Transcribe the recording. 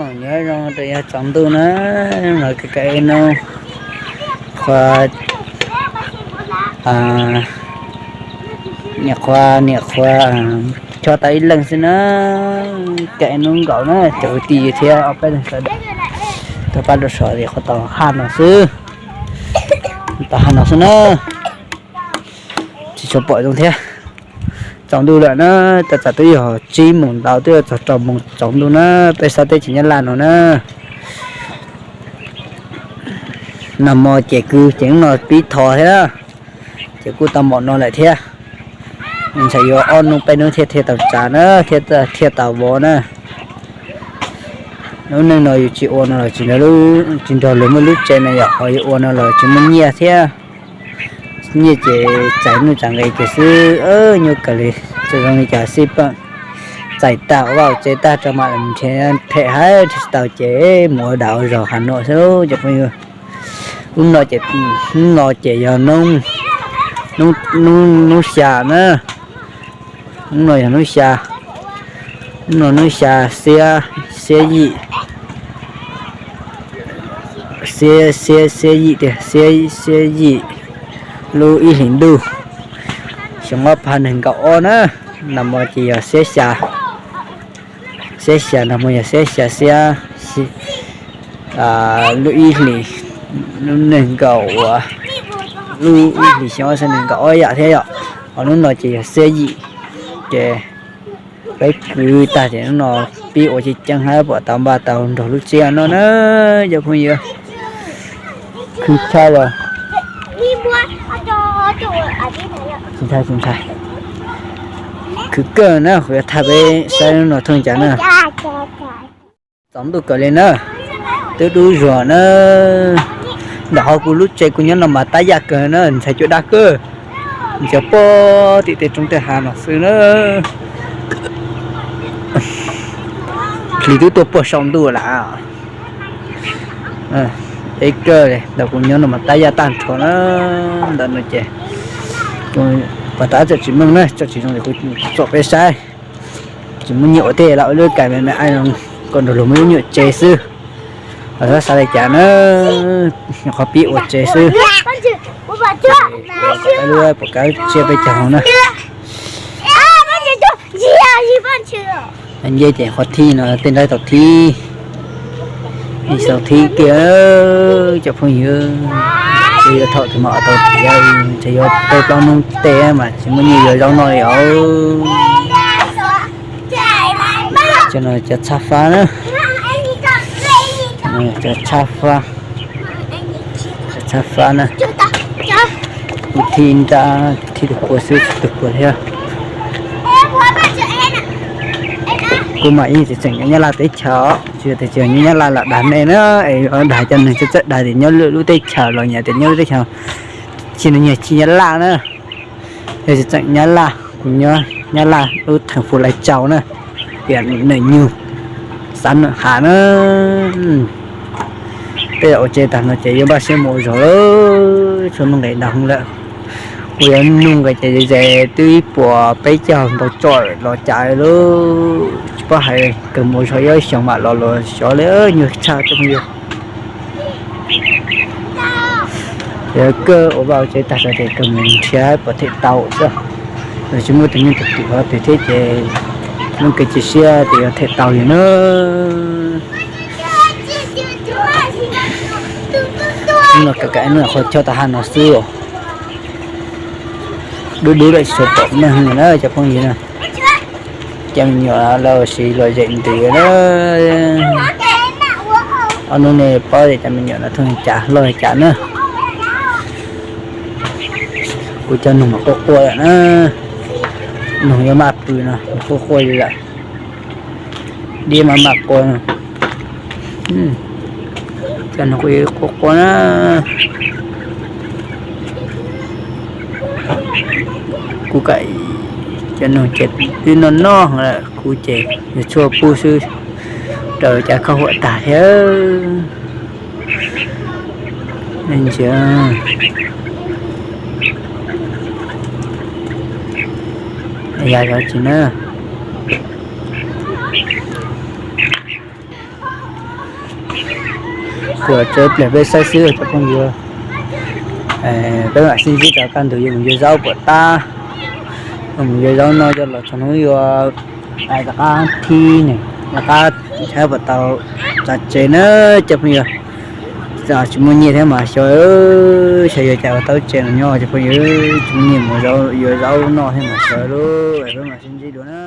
Nyob zoo rau yav tsaus ntuj na, los kawm ib hnub, qhua, niam qhua, niam qhua, cho tau ib leeg xwb na, kawm ib hnub nkaus na, cov kwv tij thiab ob peb leeg sawv daws tuaj pab rau sawv daws qhov tau haj no xwb, tau haj no xwb na. Tsis tshua pom zoo thiab. Tsaus ntuj lawm na, tab txawm twb yog tsib moos ntau twb yuav txog rau moos tsaus ntuj na, peb sab teb chaws Nyab Laj no na. Nag hmo ces kwv ces hnub no pib tho thiab, ces kuj tau mom no lawm thiab. Ntshai yuav ob hnub peb hnub thiaj thiaj tau tsav na, thiaj tau vov na. Lub neej no yus tsis ua no los tsis nrog luag muaj lub tsev na yom, ho yus ua no los tsis muaj nyiaj thiab. Nyiaj ces txais nuj txais nqi ces xwb, nyuaj kawg li. Txawm zoo li cas xij peem txais tag vaj tsev tag rau mam li nrhiav, phem hab nrhiav tsis tau ces mus ua dag ua zog Has Nuam xwb cov phooj ywg. Lub no ces, lub no ces yog hnub, hnub xya na. Hnub no yog hnub xya, hnub no hnub xya, xiab, xiab yim, xiab, xiab, xiab yim tiag, xiab, xiab yim, lub ib hlis ntuj, xyoo ob phav nees nkaum ob na. Nag hmo ces yog xiab xya, xiab xya, nag hmo yog xiab xya xiab, lub ib hlis, lub nees nkaum, lub ib hlis xyoo ob txhiab nees nkaum ob yam thiab yom. Ho hnub no ces yog xiab yim, ces peb kwv tag ces hnub no pib ua ceev ceev hab pom tau npaj tau nrog lub tsev no na cov phooj ywg. Khwv tshaj los, khwv kawg na, kuv yuav thaj peb saib hnub no thooj cas na. Tsaus ntuj kawg li na, twb dub zuag na. Nram qhov kuv lub tsev kuv nyob no mas tab yaj kawg na, ntxhais cua dab kawg, ntxhais pob tim tej roob tej hav no xwb na. Hlis twb tuaj puag saum ntuj lawm. Peb kawg li ntawm kuv nyob no mas tab yaj tag nrho na. Ntawm no ces pos tab txawm tsis meej na, txawm tsis zoo li kuv tsom peb saib. Tsis muaj nyiaj ua tej los ua lub kais me me ai no kom nrog luag muaj lub nyuam tsev xwb. Los xav xav li cas na, nyuam qhuav pib ua tsev xwb. Lub pom kab tsiab peb caug na. Nce ces qhov thib no tej nraib tau thib, ib tau thib kiag cov phooj ywg. Yuav thaum twg mas tau tiav, tseem yuav peb plaub hnub tej mas tsis muaj nyiaj yuav zaub noj li os. Cov no cov txhab fab na, cov txhab fab, cov txhab fab na. Kuv thib nrab thib tus puas xwb, tus puas thiab. Kuv mas yeej tseem nyob Nyab Laj teb chaws, tsis yog tias tsis nyob Nyab Laj los dag nej na, es dag cov neeg txawj dag tias nyob lwm lub teb chaws los nyiam tias nyob lub teb chaws, tsis nws nyiam tsis Nyab Laj na. Yog tsis tseem Nyab Laj, kuv nyob Nyab Laj lub theem Fu Lais Tsau na, tias Nws Nyug, xav Nws Has na. Tej zaum ua tsev tag no ces yuav npaj siab mus ua zog lawm, txhua nuj nqis nag hmo lawm. Kuv yuav nuj nqis ces ze twb ib puas peb caug ntau tsom los cas lawm, tsis paub hais, kawg mus ua zog ib xyoos mam los los xyov li, nyuaj tshaj cov phooj ywg. Ces kawg ua vaj ua tsev tag ces kawg mus nrhiav puas them tau xwb. Tsis muaj tus neeg tus twm qhov twg thiab ces muaj kev cia siab tias yuav them tau li na. Hnub no kawm kawm ib hnub qhuav chob tau haj no xwb os. Dub dub lawm tsis tshua pom neeg na cov phooj ywg na. Cov me nyuam lawv siv los zem ntws na. Ob hnub no paub tias cov me nyuam no thooj li cas loj li cas na. Kuv cov noog mas quaj quaj lawm na. Noog yuav maj pw no, quaj quaj li lawm. Diab maj maj quaj no. Cov noog kuj quaj quaj na. Kuv kam cov noog ces twb noj noj lawm, kuv ces yuav tshuaj pub xwb, raws cas khaub huam tag thiab. Ntsia, yog cov tsis na. Kuv los tsev pliag peb saib xwb cov phooj ywg. Peb mam sib ntsib rov kaj ntug yuav mus yuav zaub puas tab. Yuav mus yuav zaub noj coj los txog hnub yuav rov qab thib ne, rov qab saib puas tau txog tsev na cov phooj ywg. Tsis muaj nyiaj thiab mas xyov, xyov yuav cas ua tau tsev no nyob cov phooj ywg, tsis muaj nyiaj mus yuav zaub noj thiab mas xyov lauj, peb mam sib ntsib dua na.